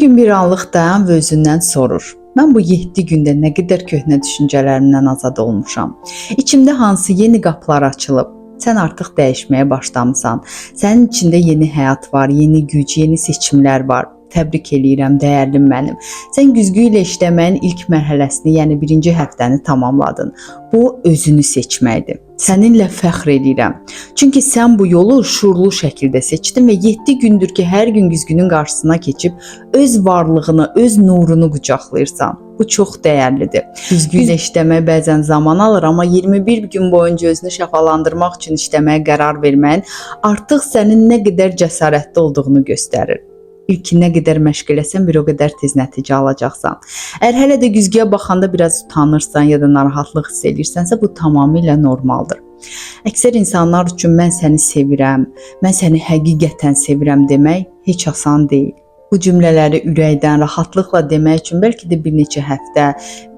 Bugün bir anlıq dayan və özündən soruş. Mən bu 7 gündə nə qədər köhnə düşüncələrimdən azad olmuşam? İçimdə hansı yeni qapılar açılıb? Sən artıq dəyişməyə başlamısan. Sənin içində yeni həyat var, yeni güc, yeni seçimlər var. Təbrik eləyirəm, dəyərlim mənim. Sən güzgü ilə işləməyin ilk mərhələsini, yəni birinci həftəni tamamladın. Bu özünü seçməkdir. Səninlə fəxr eləyirəm. Çünki sən bu yolu şuurlu şəkildə seçdin və 7 gündür ki, hər gün güzgünün qarşısına keçib öz varlığını, öz nurunu qucaqlayırsan. Bu çox dəyərlidir. Güzgü ilə işləmək bəzən zaman alır, amma 21 gün boyunca özünü şəfalandırmaq üçün işləməyə qərar verməyin artıq sənin nə qədər cəsarətli olduğunu göstərir. İlk nə qədər məşq eləsən, bir o qədər tez nəticə alacaqsan. Əgər hələ də güzgüyə baxanda biraz utanırsan ya da narahatlıq hiss edirsənsə, bu tamamilə normaldır. Əksər insanlar üçün mən səni sevirəm, mən səni həqiqətən sevirəm demək heç asan deyil. Bu cümlələri ürəkdən rahatlıqla demək üçün bəlkə də bir neçə həftə,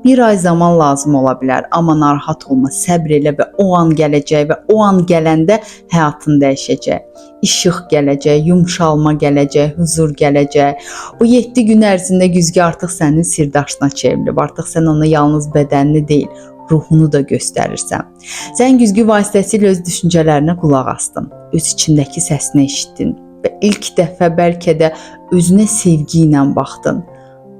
bir ay zaman lazım ola bilər, amma narahat olma, səbr elə və o an gələcək və o an gələndə həyatın dəyişəcək. İşıq gələcək, yumşalma gələcək, huzur gələcək. Bu 7 gün ərzində güzgü artıq sənin sirdaşına çevrilib. Artıq sən ona yalnız bədənini deyil, ruhunu da göstərirsən. Sən güzgü vasitəsilə öz düşüncələrinə qulaq asdın, öz içindəki səsini eşitdin və ilk dəfə bəlkə də özünə sevgi ilə baxdın.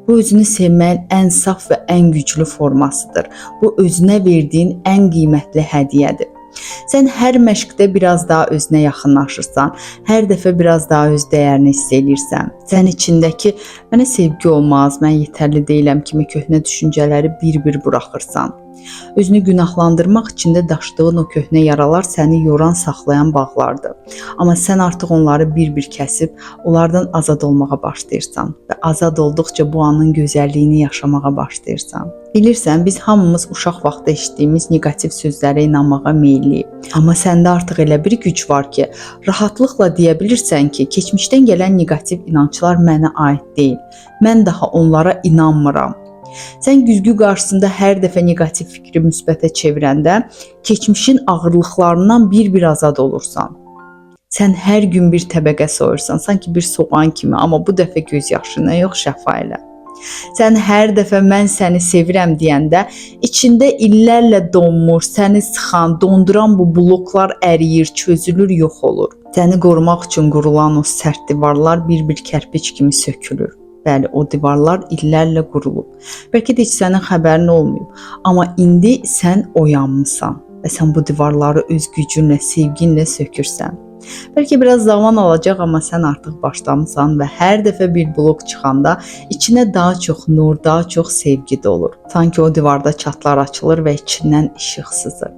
Bu özünü sevməyin ən saf və ən güclü formasıdır. Bu özünə verdiyin ən qiymətli hədiyyədir. Sən hər məşqdə biraz daha özünə yaxınlaşırsan, hər dəfə biraz daha öz dəyərini hiss eləyirsən. Sən içindəki mənə sevgi olmaz, mən yetərli deyiləm kimi köhnə düşüncələri bir-bir buraxırsan. Özünü günahlandırmaq içində daşıdığın o köhnə yaralar səni yoran, saxlayan bağlardır. Amma sən artıq onları bir-bir kəsib onlardan azad olmağa başlayırsan və azad olduqca bu anın gözəlliyini yaşamağa başlayırsan. Bilirsən, biz hamımız uşaq vaxtı eşitdiyimiz neqativ sözlərə inanmağa meyilliyik. Amma səndə artıq elə bir güc var ki, rahatlıqla deyə bilirsən ki, keçmişdən gələn neqativ inanclar mənə aid deyil. Mən daha onlara inanmıram. Sən güzgü qarşısında hər dəfə neqativ fikri müsbətə çevirəndə keçmişin ağırlıqlarından bir-bir azad olursan. Sən hər gün bir təbəqə soyursan, sanki bir soğan kimi, amma bu dəfə göz yaşına yox, şəfa ilə. Sən hər dəfə mən səni sevirəm deyəndə içində illərlə donmuş, səni sıxan, donduran bu bloklar əriyir, çözülür, yox olur. Səni qorumaq üçün qurulan o sərt divarlar bir-bir kərpic kimi sökülür. Bəli, o divarlar illərlə qurulub. Bəlkə də heç sənin xəbərin olmayıb, amma indi sən oyanmısan və sən bu divarları öz gücünlə, sevginlə sökürsən. Bəlkə biraz zaman alacaq, amma sən artıq başlamısan və hər dəfə bir blok çıxanda içinə daha çox nur, daha çox sevgi dolur. Sanki o divarda çatlar açılır və içindən işıq sızır.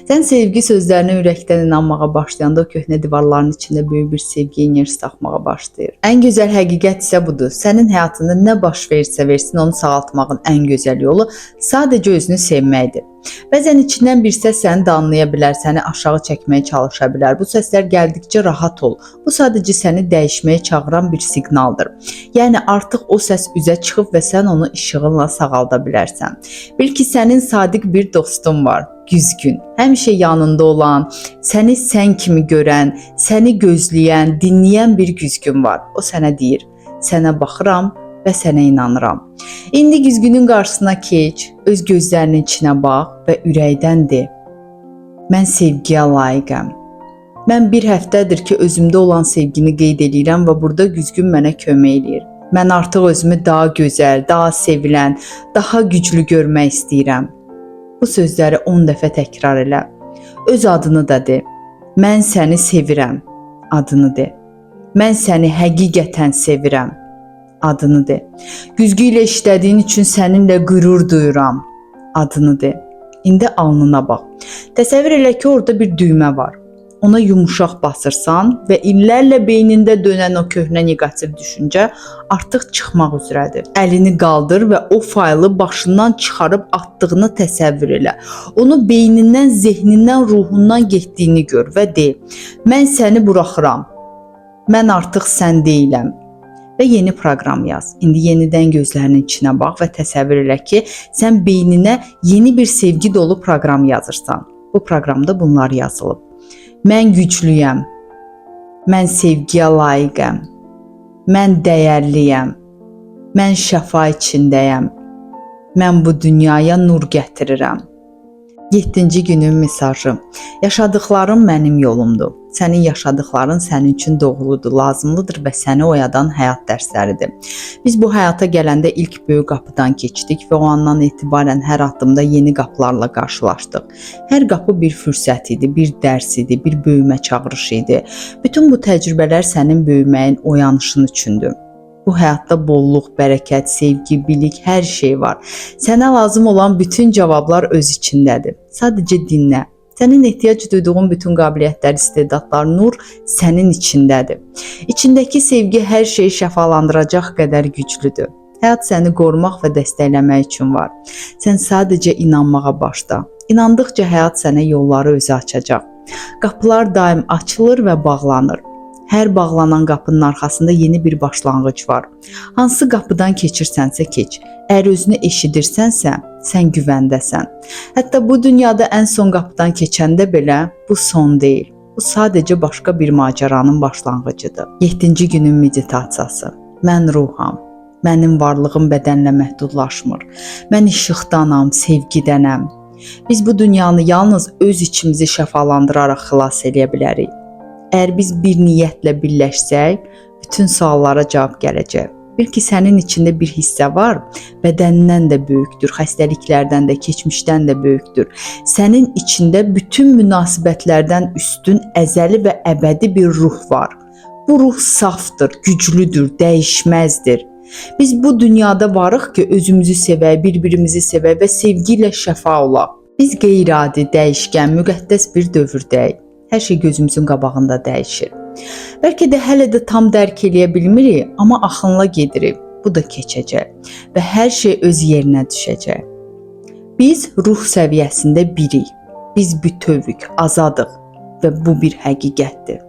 Sən sevgi sözlərinə ürəkdən inanmağa başlayanda o köhnə divarların içində böyük bir sevgi enerjisi axmağa başlayır. Ən gözəl həqiqət isə budur. Sənin həyatında nə baş verirsə versin, onu sağaltmağın ən gözəl yolu sadəcə özünü sevməkdir. Bəzən içindən bir səs səni danlaya bilər, səni aşağı çəkməyə çalışa bilər. Bu səslər gəldikcə rahat ol. Bu sadəcə səni dəyişməyə çağıran bir siqnaldır. Yəni artıq o səs üzə çıxıb və sən onu işığınla sağalda bilərsən. Bil ki, sənin sadiq bir dostun var. Güzgün, həmişə yanında olan, səni sən kimi görən, səni gözləyən, dinləyən bir güzgün var. O sənə deyir: "Sənə baxıram və sənə inanıram." İndi güzgünün qarşısına keç, öz gözlərinin içinə bax və ürəkdən de: "Mən sevgiyə layiqəm. Mən bir həftədir ki, özümdə olan sevgini qeyd eləyirəm və burada güzgün mənə kömək eləyir. Mən artıq özümü daha gözəl, daha sevilən, daha güclü görmək istəyirəm." Bu sözləri 10 dəfə təkrar elə. Öz adını da de. Mən səni sevirəm adını de. Mən səni həqiqətən sevirəm adını de. Güzgü ilə işlədiyin üçün səninlə qürur duyuram adını de. İndi alnına bax. Təsəvvür elə ki, orada bir düymə var. Ona yumşaq basırsan və illərlə beynində dönən o köhnə neqativ düşüncə artıq çıxmaq üzrədir. Əlini qaldır və o faylı başından çıxarıb atdığını təsəvvür elə. Onu beynindən, zehnindən, ruhundan getdiyini gör və de: "Mən səni buraxıram. Mən artıq sən deyiləm." Və yeni proqram yaz. İndi yenidən gözlərinin içinə bax və təsəvvür elə ki, sən beyninə yeni bir sevgi dolu proqram yazırsan. Bu proqramda bunlar yazılıb. Mən güclüyəm. Mən sevgiyə layiqəm. Mən dəyərliyəm. Mən şəfa içindəyəm. Mən bu dünyaya nur gətirirəm. 7-ci günün mesajı. Yaşadıklarım mənim yolumdur. Sənin yaşadıkların sənin üçün doğrudur, lazımlıdır və səni oyadan həyat dərsləridir. Biz bu həyata gələndə ilk böyük qapıdan keçdik və o andan etibarən hər addımda yeni qapılarla qarşılaşdıq. Hər qapı bir fürsət idi, bir dərs idi, bir böyümə çağırışı idi. Bütün bu təcrübələr sənin böyüməyin, oyanışın üçündür. Bu həyatda bolluq, bərəkət, sevgi, bilik, hər şey var. Sənə lazım olan bütün cavablar öz içindədir. Sadəcə dinlə. Sənin ehtiyac duyduğun bütün qabiliyyətlər, istedadlar, nur sənin içindədir. İçindəki sevgi hər şeyi şəfalandıracaq qədər güclüdür. Həyat səni qorumaq və dəstəkləmək üçün var. Sən sadəcə inanmağa başla. İnandıqca həyat sənə yolları özü açacaq. Qapılar daim açılır və bağlanır. Hər bağlanan qapının arxasında yeni bir başlanğıc var. Hansı qapıdan keçirsənsə keç. Əgər özünü eşidirsənsə, sən güvəndəsən. Hətta bu dünyada ən son qapıdan keçəndə belə bu son deyil. Bu sadəcə başqa bir macəranın başlanğıcıdır. 7-ci günün meditasiyası. Mən ruham. Mənim varlığım bədənlə məhdudlaşmır. Mən işıqdanam, sevgidənəm. Biz bu dünyanı yalnız öz içimizi şəfalandıraraq xilas eləyə bilərik. Əgər biz bir niyyətlə birləşsək, bütün suallara cavab gələcək. Bil ki, sənin içində bir hissə var, bədənindən də böyükdür, xəstəliklərdən də, keçmişdən də böyükdür. Sənin içində bütün münasibətlərdən üstün əzəli və əbədi bir ruh var. Bu ruh safdır, güclüdür, dəyişməzdir. Biz bu dünyada varıq ki, özümüzü sevək, bir-birimizi sevək və sevgi ilə şəfa olaq. Biz qeyri-adi, dəyişkən, müqəddəs bir dövrdəyik. Hər şey gözümüzün qabağında dəyişir. Bəlkə də hələ də tam dərk eləyə bilmirik, amma axınla gedirik. Bu da keçəcək və hər şey öz yerinə düşəcək. Biz ruh səviyyəsində birik. Biz bütövük, azadıq və bu bir həqiqətdir.